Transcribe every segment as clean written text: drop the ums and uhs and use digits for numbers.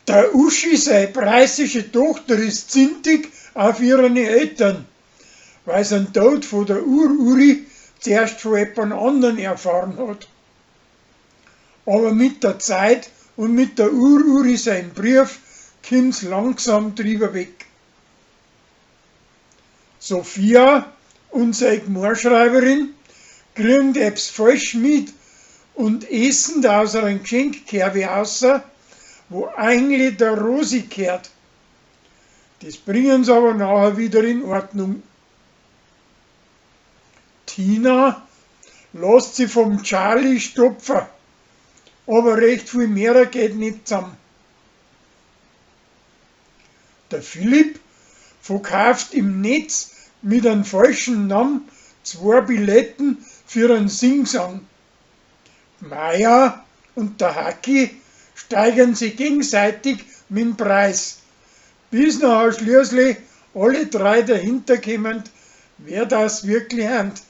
Der Uschi sei preißische Tochter is zintig auf ihrene Eltern, weil s' an Tod vo der Ur-Uri zerscht vo eppern andern erfahrn hot. Aber mit der Zeit und mit der Ur-Uri sein Brief kimmt s langsam drüber weg. Sophia und sei Gmoaschreiberin kriagnd ebbs falsch mit und essend aus an Gschenkkerwi ausser, wo eigentlich der Rosi g'hört. Des bringen s' aber nachher wieder in Ordnung. Tina lasst si vom Charlie stopfa, aber recht viel mehrer geht net zam. Der Philipp verkauft im Netz mit an falschen Naam zwoa Billetten für an Singsang. D'Maja und der Hacki steigern si gegenseitig mit'm Preis, bis nachher schließlich alle drei dahinter kemmend, wer das wirklich hant.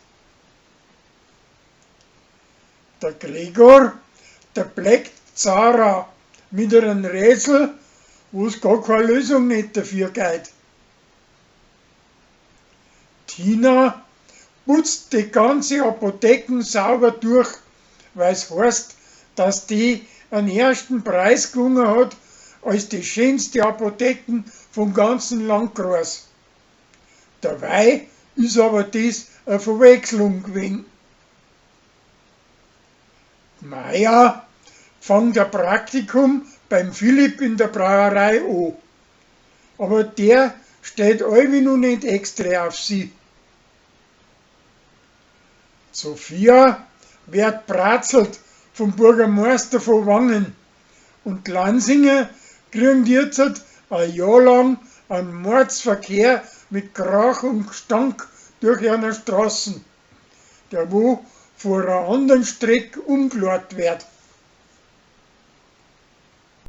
Der Gregor, der bleckt d'Sarah mit an Rätsel, wo's gar koa Lösung net dafür geit. Tina putzt de ganze Apotheken sauber durch, weil's heißt, dass die an ersten Preis gwungen hat als de schönste Apotheken vom ganzen Landkreis. Dabei is aber des a Verwechslung gwesen. D'Maja fangt a Praktikum beim Philipp in der Brauerei o, aber der steht allwi no net extra auf sie. D'Sophia werd bratzelt vom Burgermeister vo Wangen und d'Lansinger kriagnd jetzert a Jahr lang an Mordsverkehr mit Krach und Gstank durch eana Straßen, der wo vor a andern Streck umglad werd.